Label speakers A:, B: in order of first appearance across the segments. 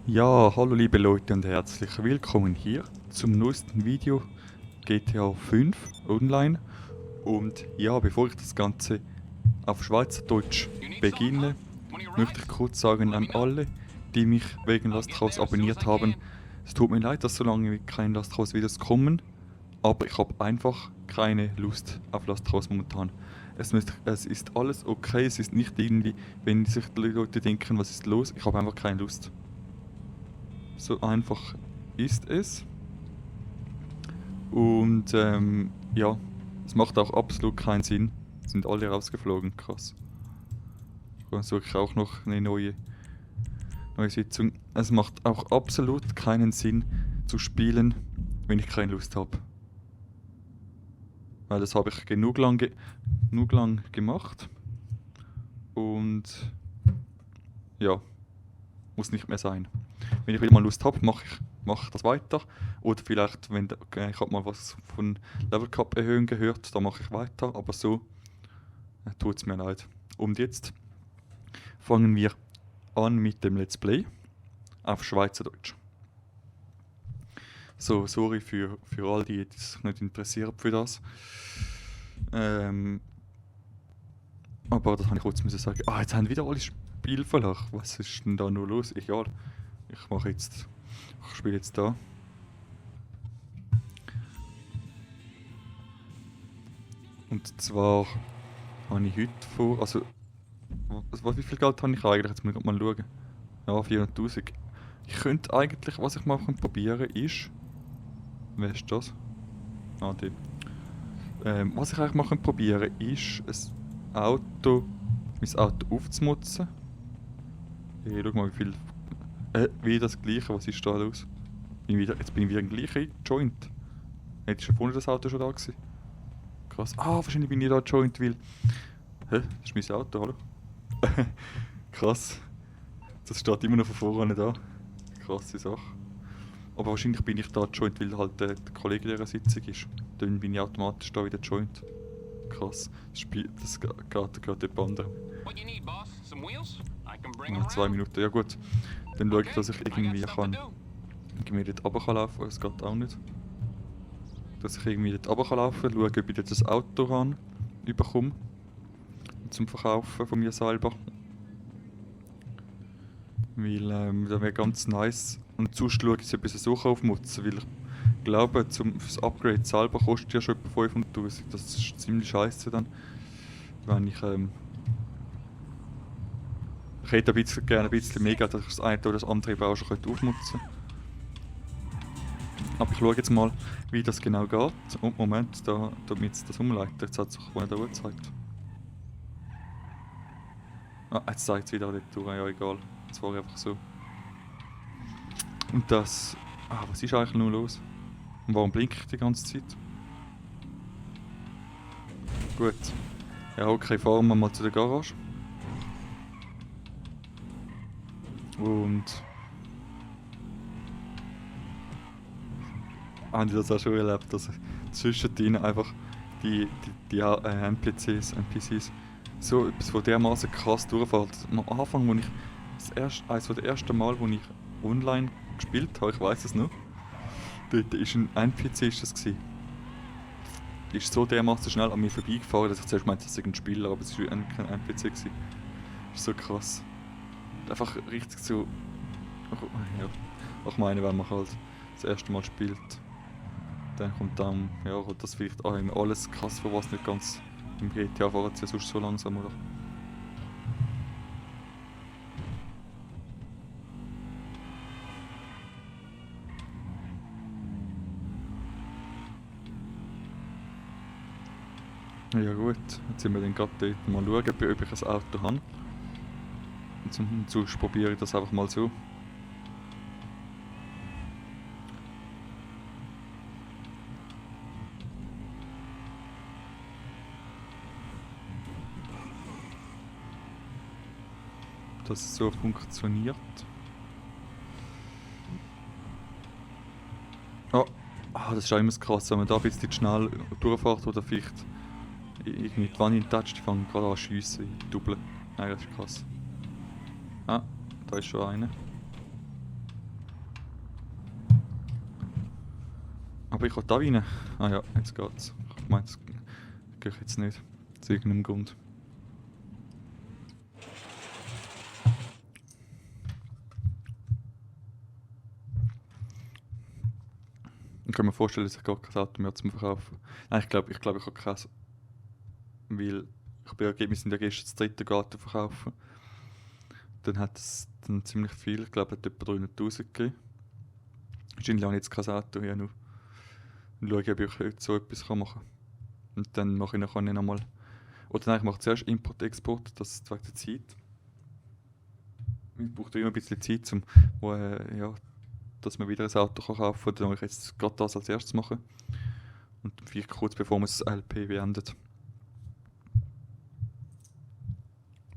A: Ja, hallo liebe Leute und herzlich willkommen hier zum neuesten Video GTA 5 Online. Und ja, bevor ich das Ganze auf Schweizerdeutsch beginne, möchte ich kurz sagen an alle, die mich wegen Last House abonniert haben, es tut mir leid, dass so lange keine Last House Videos kommen, aber ich habe einfach keine Lust auf Last House momentan. Es ist alles okay, es ist nicht irgendwie, wenn sich die Leute denken, was ist los, ich habe einfach keine Lust. So einfach ist es. Und ja, es macht auch absolut keinen Sinn. Sind alle rausgeflogen, krass. Dann suche ich auch noch eine neue Sitzung. Es macht auch absolut keinen Sinn zu spielen, wenn ich keine Lust habe. Weil das habe ich genug lang gemacht. Und ja, muss nicht mehr sein. Wenn ich wieder mal Lust habe, mache ich das weiter. Oder vielleicht, ich habe mal was von Level Cap Erhöhung gehört, da mache ich weiter. Aber so tut es mir leid. Und jetzt fangen wir an mit dem Let's Play auf Schweizerdeutsch. So, sorry für all die sich nicht interessieren für das. Aber das habe ich kurz müssen sagen. Ah, jetzt haben wieder alle Spiel verlacht. Was ist denn da nur los? Egal. Ich spiele jetzt da. Und zwar habe ich heute vor, also, wie viel Geld habe ich eigentlich? Jetzt muss ich mal schauen. Ja, 400'000. Ich könnte eigentlich, was ich mal probieren ist... Wer ist das? Ah, die. Was ich eigentlich mal probieren ist, mein Auto aufzumutzen. Hey, schau mal, wie viel... wie das Gleiche, was ist da los? Jetzt bin ich wieder im gleichen Joint. Hättest du vorhin das Auto schon da gewesen? Krass. Ah, wahrscheinlich bin ich da Joint, weil... Hä? Das ist mein Auto, hallo? Krass. Das steht immer noch von vorne da. Krasse Sache. Aber wahrscheinlich bin ich da Joint, weil halt der Kollege in dieser Sitzung ist. Dann bin ich automatisch da wieder Joint. Krass. Das geht gerade jemand anderem. Ja, 2 Minuten, ja gut. Dann schaue ich, dass ich irgendwie dort runterlaufen kann. Das geht auch nicht. Dass ich irgendwie dort runterlaufen kann, schaue, ob ich dort das Auto bekomme. Zum Verkaufen von mir selber. Weil das wäre ganz nice. Und sonst schaue ich, ob ich es so aufmutzen kann. Weil ich glaube, fürs Upgrade selber kostet ja schon etwa 500'000. Das ist ziemlich scheiße dann. Wenn ich ich hätte gerne ein bisschen mehr, dass ich das eine oder das andere auch schon aufmutzen könnte. Aber ich schaue jetzt mal, wie das genau geht. Und Moment, damit es das umleitet. Jetzt hat es sich vorhin da gezeigt. Ah, jetzt zeigt es wieder dort durch. Ja, egal. Es war einfach so. Und das... Ah, was ist eigentlich nur los? Und warum blinke ich die ganze Zeit? Gut. Ja, okay, fahren wir mal zu der Garage. Und... Haben die das auch schon erlebt, dass zwischendrin einfach die NPCs so etwas von dermaßen krass durchfällt. Am Anfang, eines der ersten Mal, wo ich online gespielt habe, ich weiß es noch, dort ist ein NPC ist so dermaßen schnell an mir vorbeigefahren, dass ich zuerst meinte, das sei ein Spieler, aber es war kein NPC gewesen. Das ist so krass. Einfach richtig so... Ja, ich meine, wenn man halt das erste Mal spielt, dann kommt das vielleicht auch immer alles krass, von was nicht ganz im GTA fahren sie sonst so langsam, oder? Ja gut, jetzt sind wir dann gerade dort mal schauen, ob ich ein Auto habe. Und sonst probiere ich das einfach mal so. Dass es so funktioniert. Oh, das ist auch immer krass, wenn man da ein bisschen schnell durchfährt oder vielleicht irgendwie die Wand in Touch, die fangen gerade an zu schiessen, doppeln. Nein, das ist krass. Ah, da ist schon einer. Aber ich will da rein. Ah ja, jetzt geht's. Ich meine, das gehe ich jetzt nicht. Aus irgendeinem Grund. Ich kann mir vorstellen, dass ich gar kein Auto mehr zum Verkaufen. Nein, ich glaube, ich habe keins. Weil wir sind ja gestern das dritte Auto verkaufen. Dann hat es dann ziemlich viel. Ich glaube, es hat etwa 300'000 gegeben. Wahrscheinlich habe ich jetzt kein Auto hier nur. Und schaue, ob ich heute so etwas machen kann. Und dann mache ich nachher nochmal. Oder nein, ich mache zuerst Import-Export, das ist wegen der Zeit. Ich brauche immer ein bisschen Zeit, ja, dass man wieder ein Auto kaufen kann. Dann mache ich jetzt gerade das als erstes machen. Und dann vielleicht kurz bevor man das LP beendet.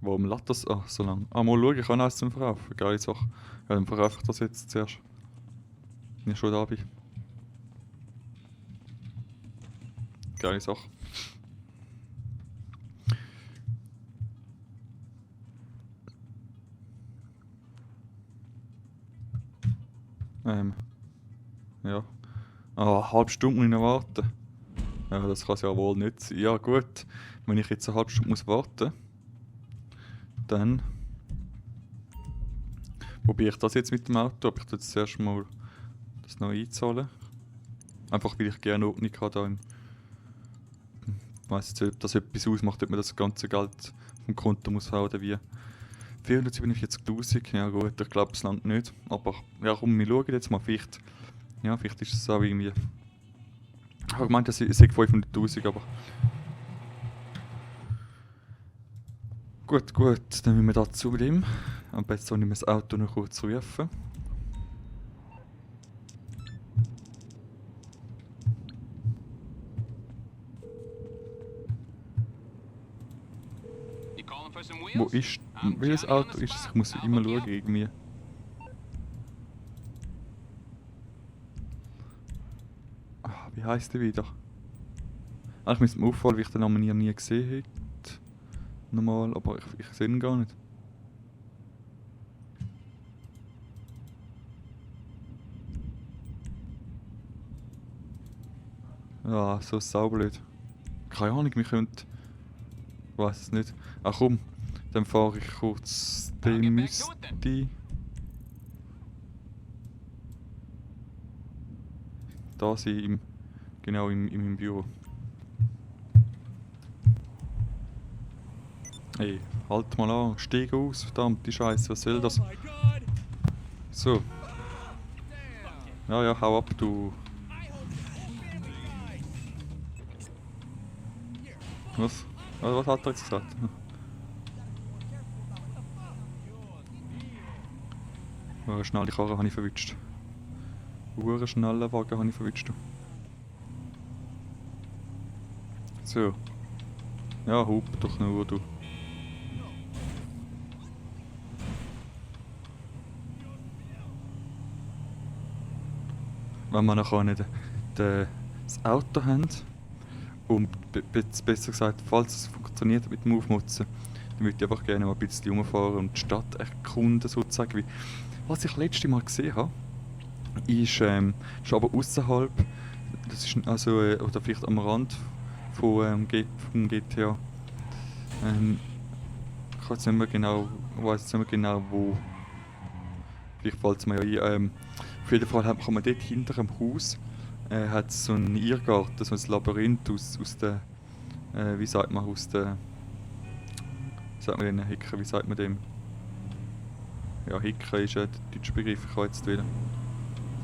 A: Warum lädt das so lange? Ah, mal schauen, ich kann eins zum Verkaufen. Geile Sache. Ja, dann verkaufe ich das jetzt zuerst. Wenn ich schon da bin. Geile Sache. Ja. Ah, eine halbe Stunde muss ich noch warten. Ja, das kann es ja wohl nicht sein. Ja gut, wenn ich jetzt eine halbe Stunde muss warten, dann probiere ich das jetzt mit dem Auto, ob ich das zuerst mal das noch einzahlen. Einfach weil ich gerne Ordnung habe da im... Ich weiss jetzt nicht, ob das etwas ausmacht, ob man das ganze Geld vom Konto muss haben oder wie. 447'000, ja gut, ich glaube es langt nicht. Aber ja komm, wir schauen jetzt mal, vielleicht... Ja, vielleicht ist es auch irgendwie... Ich habe gemeint, es sei 500'000, aber... Gut, dann müssen wir da zu dem. Am besten soll ich mir das Auto noch kurz rufen. Wo ist... Welches Auto ist es? Ich muss immer schauen, irgendwie. Ah, wie heisst der wieder? Eigentlich müsste mir auffallen, weil ich den Namen nie gesehen hätte. Normal, aber ich sehe ihn gar nicht. Ja, so saublöd. Keine Ahnung, wir könnten... Ich weiss es nicht. Ach komm, dann fahre ich kurz... Der müsste... Da sein, genau in meinem Büro. Hey, halt mal an, steig aus, verdammte Scheiße, was soll das? So. Ja, hau ab, du. Was? Was hat er jetzt gesagt? Eine schnelle Karre habe ich verwünscht. Einen schnellen Wagen habe ich verwünscht. So. Ja, hup doch nur, du. Wenn wir nachher nicht das Auto haben und besser gesagt, falls es funktioniert mit dem Aufmutzen, dann würde ich einfach gerne mal ein bisschen rumfahren und die Stadt erkunden sozusagen. Was ich letztes Mal gesehen habe, ist aber außerhalb, das ist also, oder vielleicht am Rand vom GTA. Ich weiß nicht mehr genau wo. Vielleicht fällt es mir ja ein. Auf jeden Fall kann man dort hinter dem Haus hat so einen Irrgarten, so ein Labyrinth aus der, wie sagt man, den Hicken, wie sagt man dem? Ja, Hicken ist der deutsche Begriff, ich kann jetzt wählen.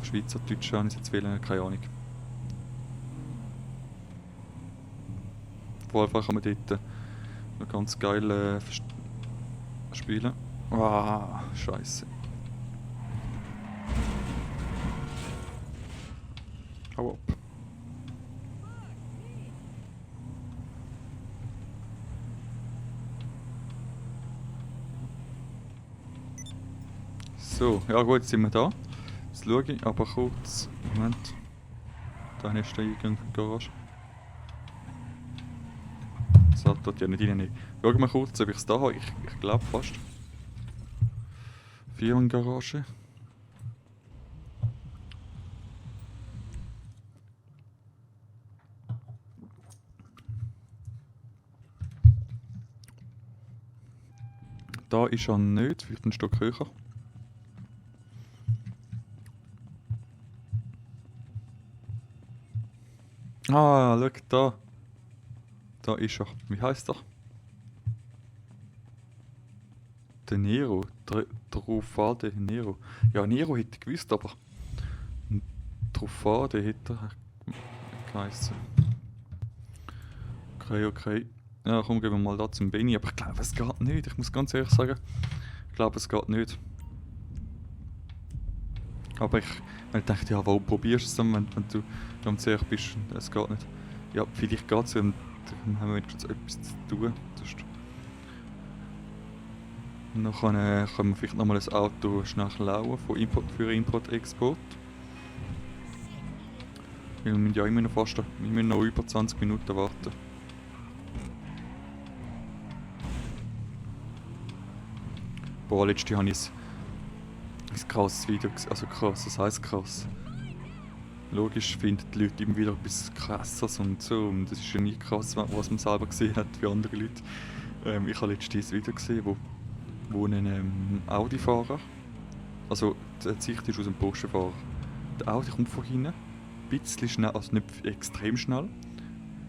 A: Auf Schweizerdeutsch habe ich jetzt wählen, keine Ahnung. Auf jeden Fall kann man dort noch ganz geil spielen. Ah, Scheiße. Hau ab. So, ja gut, jetzt sind wir da. Jetzt schaue ich, aber kurz. Moment. Da ist der Eingang in die Garage. Das hat dort ja nicht rein. Schauen wir kurz, ob ich es da habe. Ich glaube fast. Firmengarage. Da ist er nicht, vielleicht ein Stück höher. Ah, schau da. Da ist er. Wie heißt er? Der Nero. Der Truffade Nero. Ja, Nero hätte ich gewusst, aber Truffade hätte er geheißen. Okay. Ja, komm, gehen wir mal da zum Benny. Aber ich glaube, es geht nicht. Ich muss ganz ehrlich sagen, ich glaube, es geht nicht. Aber ich dachte, ja, warum probierst du es dann, wenn du am Zeh bist? Es geht nicht. Ja, vielleicht geht es ja, und dann haben wir jetzt etwas zu tun. Und dann können wir vielleicht nochmal ein Auto schnell klauen für Import-Export. Wir müssen ja immer noch über 20 Minuten warten. Boah, letztes habe ich ein krasses Video gesehen. Also krass, das heisst krass. Logisch finden die Leute immer wieder etwas Krasses und so. Und es ist ja nie krass, was man selber gesehen hat wie andere Leute. Ich habe letztens ein Video gesehen, wo ein Audi-Fahrer, also die Sicht ist aus dem Porsche-Fahrer. Der Audi kommt von hinten, ein bisschen schnell, also nicht extrem schnell.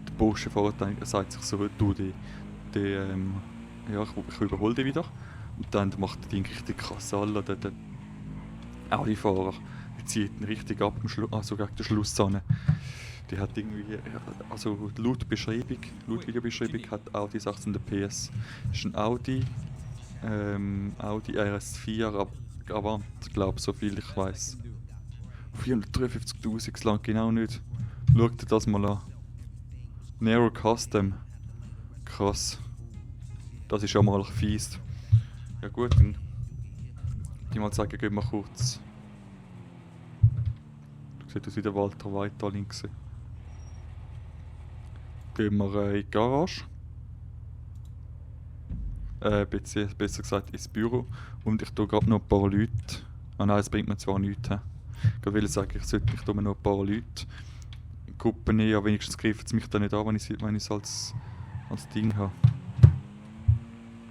A: Der Porsche-Fahrer sagt sich so, du, ich überhole dich wieder. Und dann macht er den richtig krass an, der Audi-Fahrer. Der zieht ihn richtig ab, also gegen den Schluss an. Die hat irgendwie, also laut Videobeschreibung hat Audi 16 PS. Das ist ein Audi RS4 Avant, glaube so viel ich weiß. 453'000 lang, genau nicht. Schaut dir das mal an. Nero Custom. Krass. Das ist ja mal fies. Ja gut, dann die mal sagen, gehen wir kurz. Du siehst aus wie der Walter White da links. Gehen wir in die Garage. Besser gesagt ins Büro. Und ich tue gerade noch ein paar Leute. Ah nein, es bringt mir zwar nichts. Ich will sagen, ich sollte mich noch ein paar Leute Gruppen nehmen, aber wenigstens greifen sie mich dann nicht an, wenn ich es als Ding habe.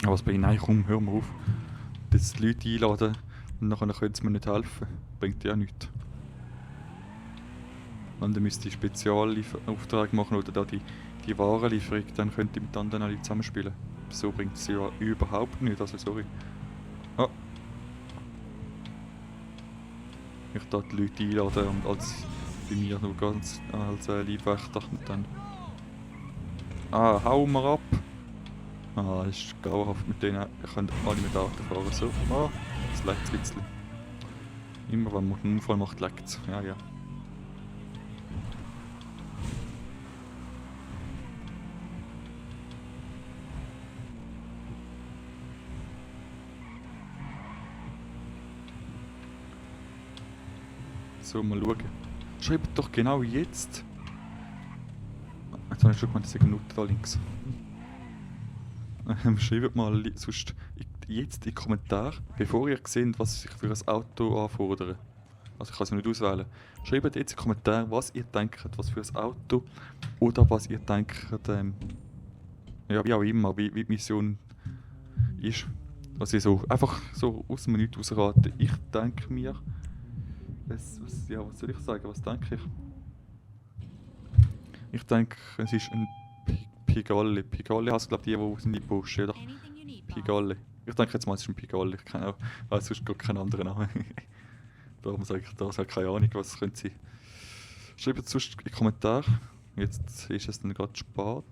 A: Aber was bei ihnen, nein, komm, hör mal auf. Jetzt die Leute einladen und nachher können sie mir nicht helfen. Bringt ja nichts. Und dann müsste ich Spezialaufträge machen oder da die Warenlieferung, dann könnte ich mit anderen alle zusammenspielen. So bringt es ja überhaupt nicht, also sorry. Ah. Ich darf die Leute einladen und als bei mir nur ganz als Leibwächter und dann... Ah, hau mal ab! Ah, das ist grauenhaft mit denen. Ihr könnt alle mit Auto fahren. So, ah, es leckt ein bisschen. Immer wenn man einen Unfall macht, leckt es. Ja, ja. So, mal schauen. Schreibt doch genau jetzt. Jetzt habe ich schon gemeint, das ist eine Minute da links. Schreibt mal sonst jetzt in die Kommentare, bevor ihr seht, was ich für ein Auto anfordere. Also ich kann es nicht auswählen. Schreibt jetzt in die Kommentare, was ihr denkt, was für ein Auto oder was ihr denkt, ja, wie auch immer, wie die Mission ist. Also so, einfach so aus dem Nichts rausraten. Ich denke mir, was soll ich sagen, was denke ich? Ich denke, es ist ein Pigalle. Pigalle heißt, glaube ich, die sind die Porsche, oder? Pigalle. Ich denke jetzt mal, es ist ein Pigalle. Ich kenne auch, weiß sonst gar keinen anderen Namen. Darum sage ich das, habe keine Ahnung, was es könnte sein. Schreibt es sonst in die Kommentare. Jetzt ist es dann gerade spät.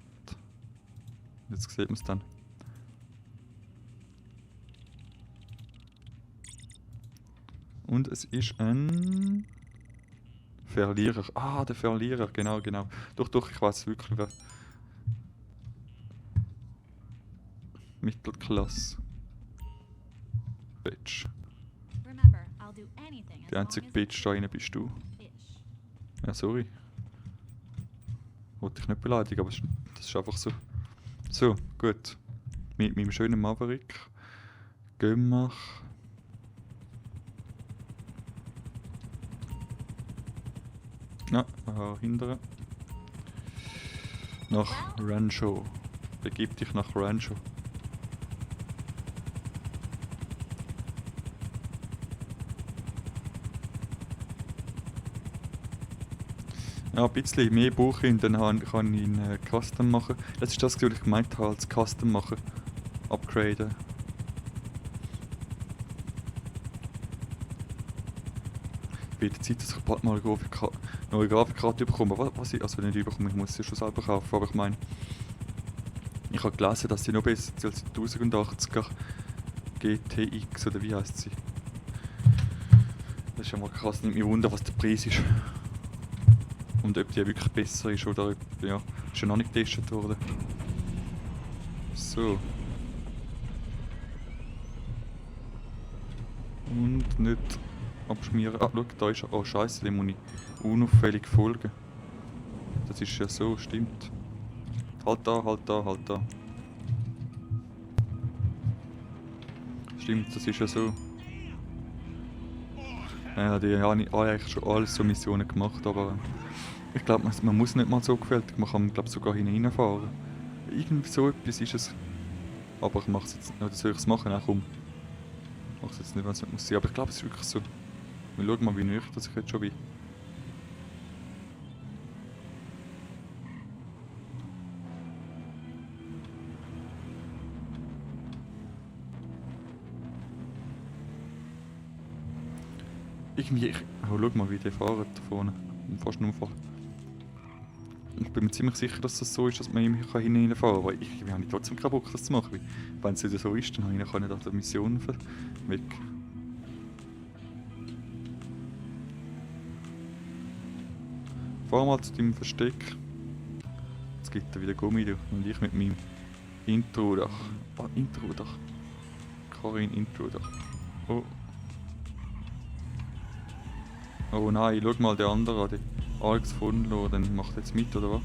A: Jetzt sieht man es dann. Und es ist ein Verlierer. Ah, der Verlierer, genau. Doch, ich weiß wirklich, wer. Mittelklasse. Bitch. Die einzige Bitch da rein bist du. Ja, sorry. Wollte ich nicht beleidigen, aber das ist einfach so. So, gut. Mit meinem schönen Maverick gehen wir hinterher. Nach Rancho. Begib dich nach Rancho. Ja, ein bisschen mehr brauche ich und dann kann ich ihn Custom machen. Das ist das, was ich gemeint habe, als Custom machen. Upgraden. Wird die Zeit, dass ich bald mal eine neue Grafikkarte bekomme. Was ich, also nicht bekomme, ich muss sie schon selber kaufen, aber ich meine, ich habe gelesen, dass sie noch besser ist als die 1080er GTX, oder wie heisst sie? Das ist ja mal krass, nimmt mich wunder, was der Preis ist. Und ob die wirklich besser ist oder ob, ja, ist ja noch nicht getestet worden. So. Und nicht abschmieren. Ah, schau, da ist er. Oh, scheiße, dem muss ich unauffällig folgen. Das ist ja so, stimmt. Halt da, halt da, halt da. Stimmt, das ist ja so. Ja, die habe ich eigentlich schon alles so Missionen gemacht, aber ich glaube, man muss nicht mal so gefältig, man kann glaub, sogar hineinfahren. Irgendwie so etwas ist es. Aber ich mache es jetzt nicht, oder soll ich es machen? Nein, komm. Ich mache es jetzt nicht, wenn es nicht muss sein, aber ich glaube, es ist wirklich so. Wir schauen mal, wie nüchtern ich jetzt schon bin. Irgendwie, oh, schau mal, wie die fahren da vorne. Fast einen Unfall. Ich bin mir ziemlich sicher, dass das so ist, dass man immer hineinfahren kann, aber ich habe trotzdem keinen Bock, das zu machen. Wenn es wieder so ist, dann kann ich nach der Mission weg. Fahr mal zu deinem Versteck. Jetzt gibt er wieder Gummi, du. Und ich mit meinem Introdach. Ah, Introdach. Karin Introdach. Oh. Oh nein, schau mal den anderen an, den Alex von Lo, dann macht er jetzt mit, oder was?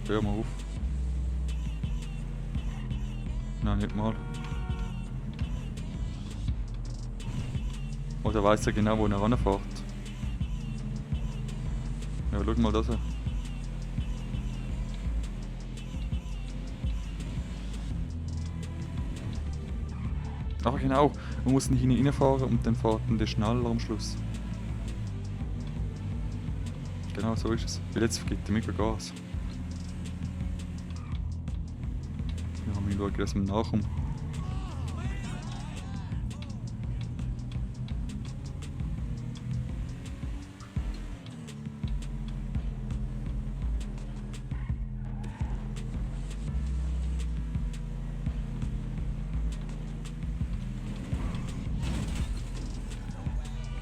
A: Hör mal auf. Nein, nicht mal. Oder weiss er genau, wo er ranfährt? Ja, schau mal das an. Ach genau, man muss nicht reinfahren und dann fährt er schneller am Schluss. Genau so ist es. Weil jetzt gibt er mega Gas. Ja, wir schauen, dass wir nachkommen.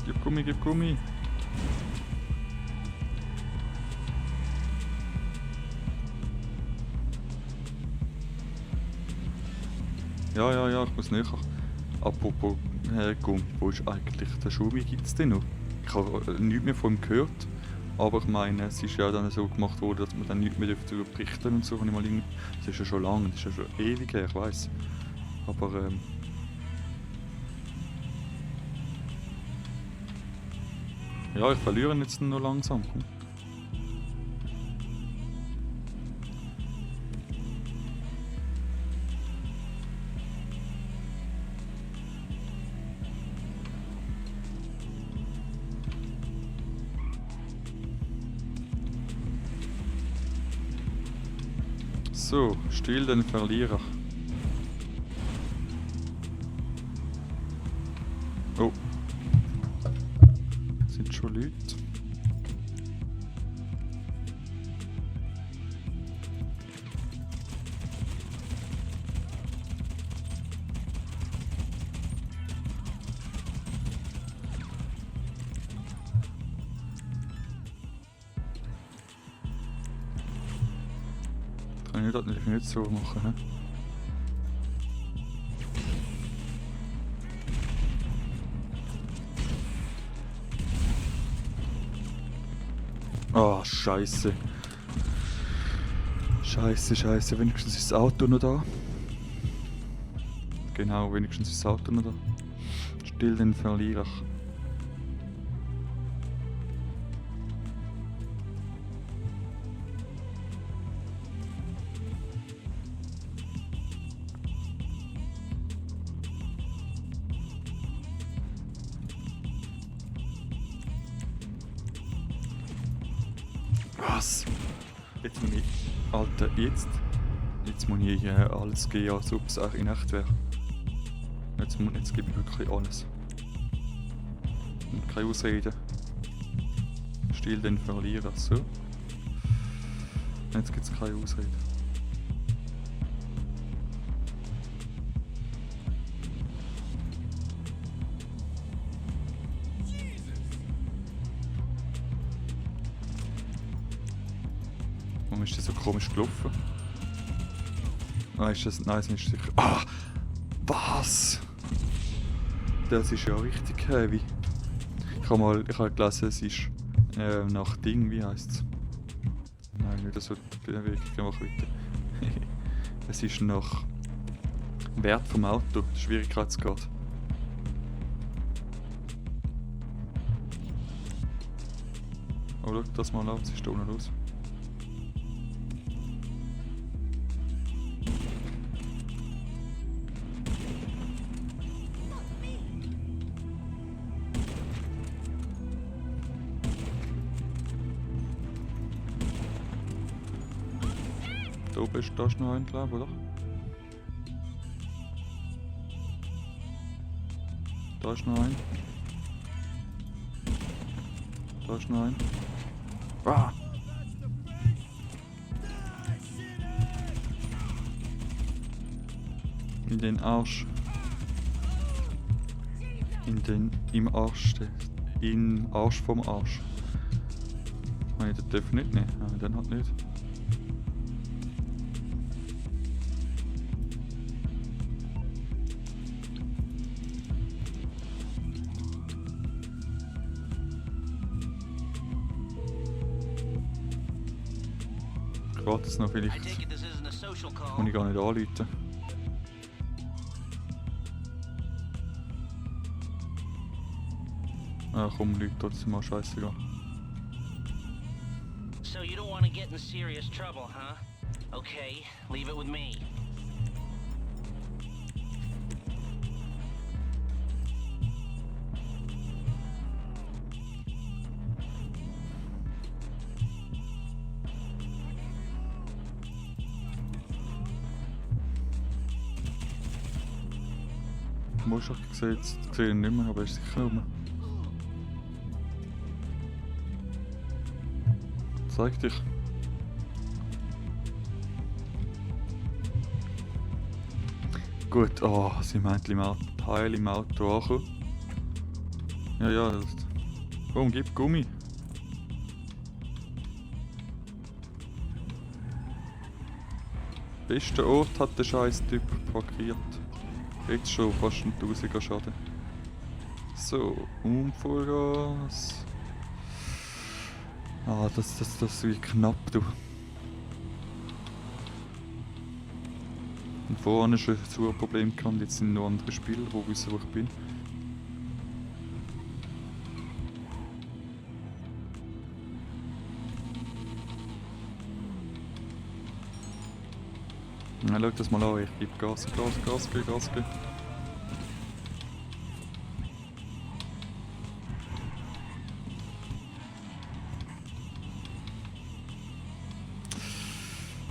A: Gib Gummi, gib Gummi! Ja, ich muss näher. Apropos Gummi, wo ist eigentlich der Schumi? Gibt es den noch? Ich habe nichts mehr von ihm gehört. Aber ich meine, es ist ja dann so gemacht worden, dass man dann nichts mehr darüber berichten und so. Das ist ja schon lange, das ist ja schon ewig her, ich weiss. Aber ja, ich verliere ihn jetzt noch langsam. Komm. So, still den Verlierer. Oh. Sind schon Leute? Kann ich das natürlich nicht so machen, hä? Ah, Scheiße. Scheiße, wenigstens ist das Auto noch da. Genau, wenigstens ist das Auto noch da. Still den Verlierer. Was? Jetzt muss ich... Alter, jetzt... Jetzt muss ich alles geben, als ob es auch in echt wäre. Jetzt gebe ich wirklich alles. Und keine Ausreden. Still den verlieren. So. Jetzt gibt es keine Ausrede. Warum ist das so komisch gelaufen? Nein, ist das nicht sicher. Ah! Was? Das ist ja richtig heavy. Ich habe gelesen, es ist nach Ding, wie heisst es? Nein, nicht so Bewegung, ich mache weiter. Es ist nach Wert vom Auto, Schwierigkeitsgrad. Oh, schau das mal an, was ist da unten los? Da oben ist da noch ein, glaube ich, oder? Da ist noch ein. Da ist noch ein. Ah! In den Arsch. Im Arsch. Im Arsch vom Arsch. Nein, das darf nicht nehmen. Nein, dann halt nicht. Ich warte jetzt noch, vielleicht kann ich gar nicht anrufen. Ah komm, Leute, trotzdem mal scheißegal.
B: So you don't want to get in serious trouble, huh? Okay, leave it with me.
A: Moschach gesehen nicht mehr, aber er ist sicher rum. Zeig dich. Gut, oh, sie meint im Teil im Auto ankommen. Ja, das... Komm, gib Gummi. Bester Ort hat der Scheiß-Typ parkiert. Jetzt schon fast ein 1000er Schaden. So, Vollgas. Ah, das wird knapp, du. Und vorne ist ein Problem gehabt, jetzt sind noch andere Spieler, die wissen, wo ich bin. Na, schau das mal an, ich gebe Gas.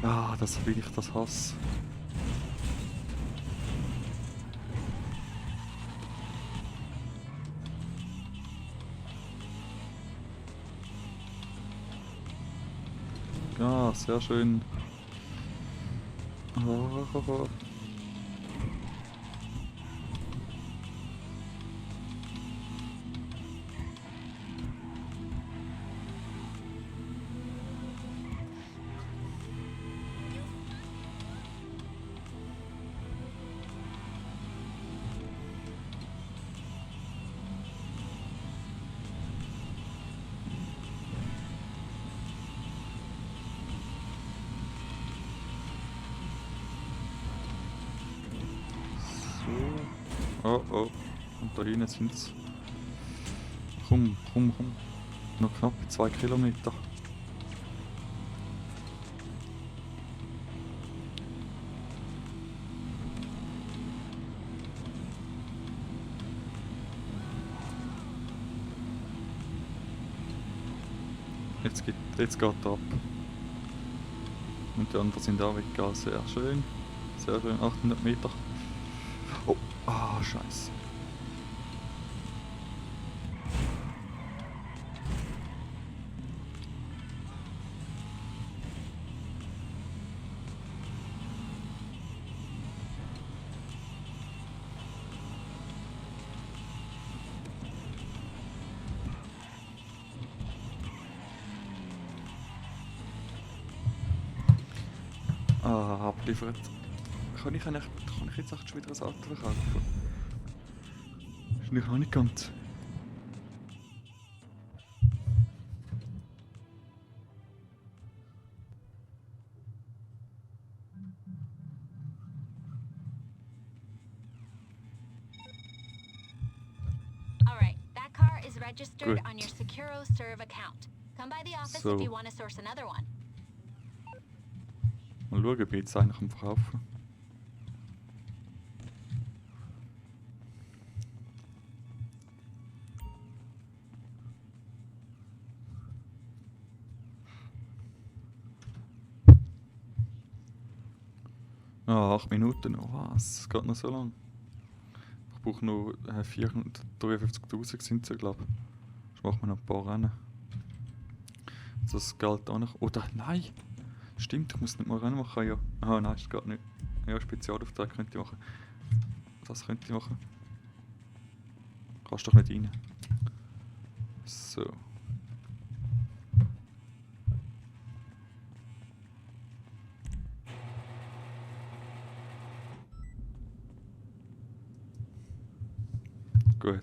A: Ah, das will ich, das Hass. Ja, sehr schön. Oh. Oh. Und da hinten sind's. Komm. Noch knapp 2 Kilometer. Jetzt geht er ab. Und die anderen sind auch weggegangen. Sehr schön. Sehr schön. 800 Meter. Oh, scheiße. Abliefert. Kann ich jetzt echt schon wieder ein Auto verkaufen? Ist nicht noch nicht ganz.
C: Alright, that car is registered
A: Gut.
C: on your Securo Serve account. Come by the office
A: So.
C: if you want to source another one.
A: Mal schauen, ob ich jetzt eigentlich am Verkaufen. Ah, 8 Minuten noch. Was? Es geht noch so lang. Ich brauche noch 453.000 sind es, glaube ich. Jetzt machen wir noch ein paar Rennen. Das Geld auch noch. Oder nein! Stimmt, ich muss nicht mal Rennen machen. Ja. Ah nein, das geht nicht. Ja, Spezialauftrag könnte ich machen. Das könnte ich machen. Kannst doch nicht rein. So. Gut.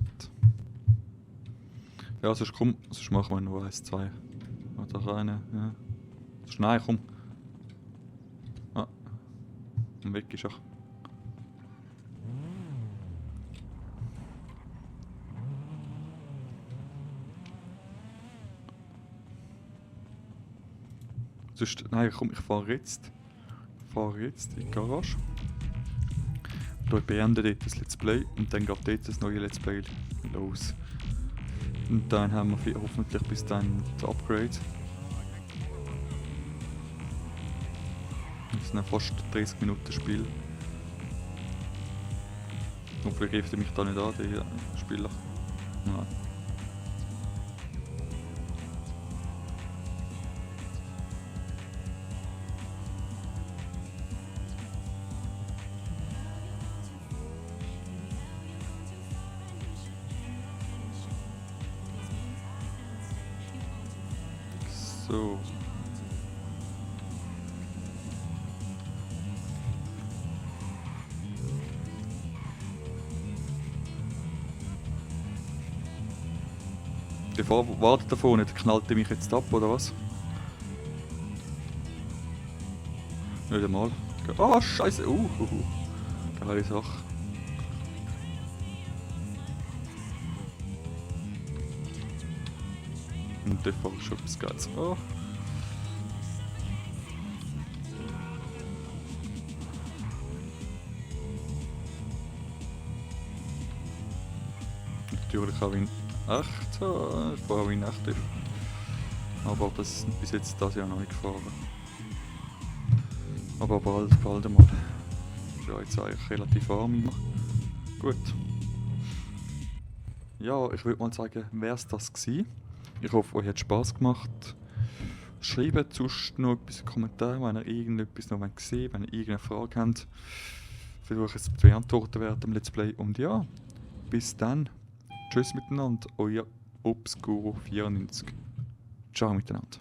A: Ja, sonst komm, sonst machen wir nur 1, 2. Oder eine, ja. Sonst nein, komm. Ah. Und weg ist er. Sonst, nein, komm, ich fahre jetzt. In die Garage. Ich beende dort das Let's Play und dann geht dort das neue Let's Play los. Und dann haben wir hoffentlich bis dann das Upgrade. Das ist ein fast 30 Minuten Spiel. Hoffentlich greift er mich da nicht an, der Spieler. Nein. So. Der Fahrer wartet da vorne, der knallt mich jetzt ab, oder was? Nicht einmal. Ah, Scheiße! Geile Sache. Und der fahre ich schon etwas Geiles. Oh. Natürlich auch in echt. Ich fahre auch in echt. Aber das bis jetzt das Jahr noch nicht gefahren. Aber bald einmal. Ist ja jetzt eigentlich relativ warm immer. Gut. Ja, ich würde mal sagen, wäre es das gewesen. Ich hoffe, euch hat Spass gemacht. Schreibt sonst noch etwas in den Kommentaren, wenn ihr irgendetwas noch gesehen habt, wenn ihr irgendeine Frage habt. Versuche es zu beantworten während dem Let's Play. Und ja, bis dann. Tschüss miteinander, euer Obscuro94. Ciao miteinander.